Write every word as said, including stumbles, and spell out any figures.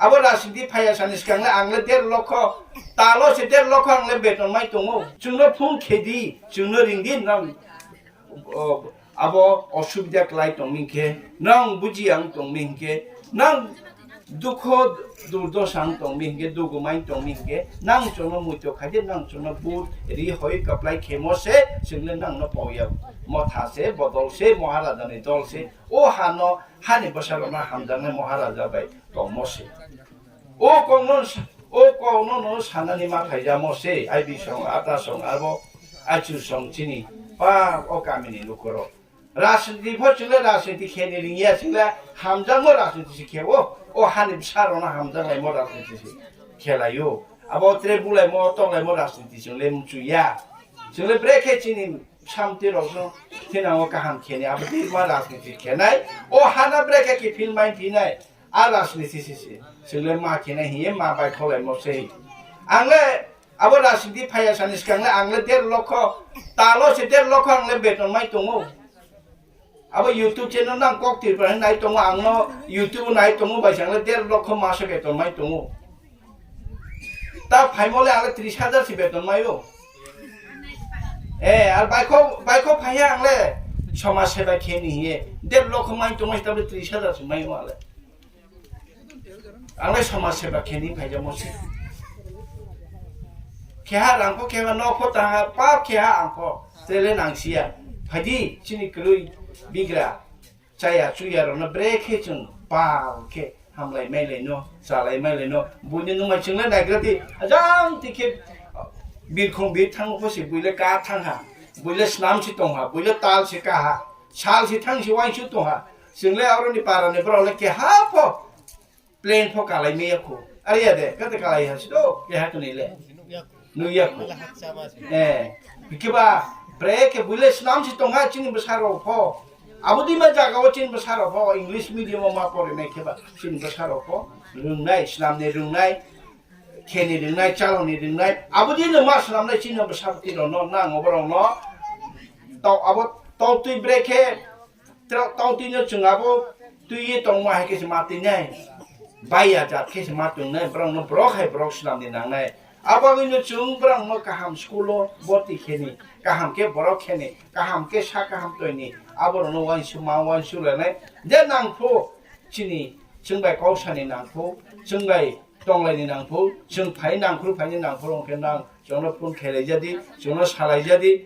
Abo rajniti phaiya sani swkang le ang le der lokho, talo se der lokho ang le beton mai tongo. Chwngno phone khedi, chwngno ringdi nang, o, abo osubida klai tongmi hinkhe, nang buji ang tongmi hinkhe, nang dukho durdosa ang tongmi hinkhe, dugumai tongmi hinkhe, nang chwngno muito khaidi, nang chwngno but ri hoi kaplai khemo se, chwng le nangno pawya. Motha se, bodol se, Maharaja ni dol se, o hano, hani bwsarokno hamjaknai Maharaja bai tongmo se. O kokno, o kokno no sanani ma phaijamo se, I B song, ata song, abo achu song chini, pa o kamini lukurok. Rajniti pho chwngla rajniti kheni ringya, chwngla hamjakmo rajniti se khe o, o hani bwsarokno hamjaklaimo rajniti se khelaio. Abo tre bulaimo, toklaimo rajniti chwngla muchuya. Chwngla brekhe chini samti rokno thinango kaham kheni, abo twi ma rajniti khenai. O hana brekhe kiphil mai phinai. A rajniti se se. Chwngla ma khenai hiye ma bai kholaimo se. Angle abo rajniti phaiya sani swkang le ang le der lokho, talo se der lokho ang le beton mai tongo. Abo YouTube channel nang kok Tripura nai tongo, ang no YouTube nai tongo bai sang le der lokho masa beton mai tongo. Ta phaimo le ang le tris hajar se beton mai o. Eh, ar baikho, baikho phaiya ang le somaj seba kheni hiye. Der lokho mai tongo, ta tris hajar se mai o ang le. Ang le somaj seba kheni phaijamo se. Keha rangkho, keha nokho, tangha pap keha angkho. Tele nangsiya. Phaidi chini kwrwi bigra. Chaya chuya rokno brekhe chwng pal khe hamlai mailai no, chalai mailai no. Buini nungmai chwng le naigra di. Ajang tikhe birkhong bir thang pho se buile ka thang ha. Buile snam se tong ha. Buile tal se ka ha. Sal se thang se wainsu tong ha. Chwng le aroni para ni borok le keha pho plane pho kalai maya kho. Are ya de, kate kalai ha sito, keha kwnwi le. Nukya kho. Eh, bikhe ba, bre khe buile snam se tong ha chini bwsarok pho. Abodi ma jaga o chini bwsarok pho, English medium o ma porinai khe ba, chini bwsarok pho. Rwngnai, snamni rwngnai, kheni rwngnai, chaloni rwngnai. Abodi no ma snamnai chini bwsarok twi rok no, nang oborok no. Tau abo, tau twi bre khe, Tro-, tongtwino chwng abo twiwi tongma hai khe se ma twinai. Baiya jat khe se ma tongnai, borokno borok hai borok swnamni nangnai. Abagwino chwng borokno kaham school-o boti kheni, kaham khe borok kheni, kaham khe sa kaham toini, aborokno uansukma uansuk lainai. Je nangphu chini, chwng bai kok sani nangphu, chwng bai tonglaini nangphu, chwng phai nangphuru phaini nangphuru hwnkhe nang chwngno phone khelaijadi, chwngno salaijadi,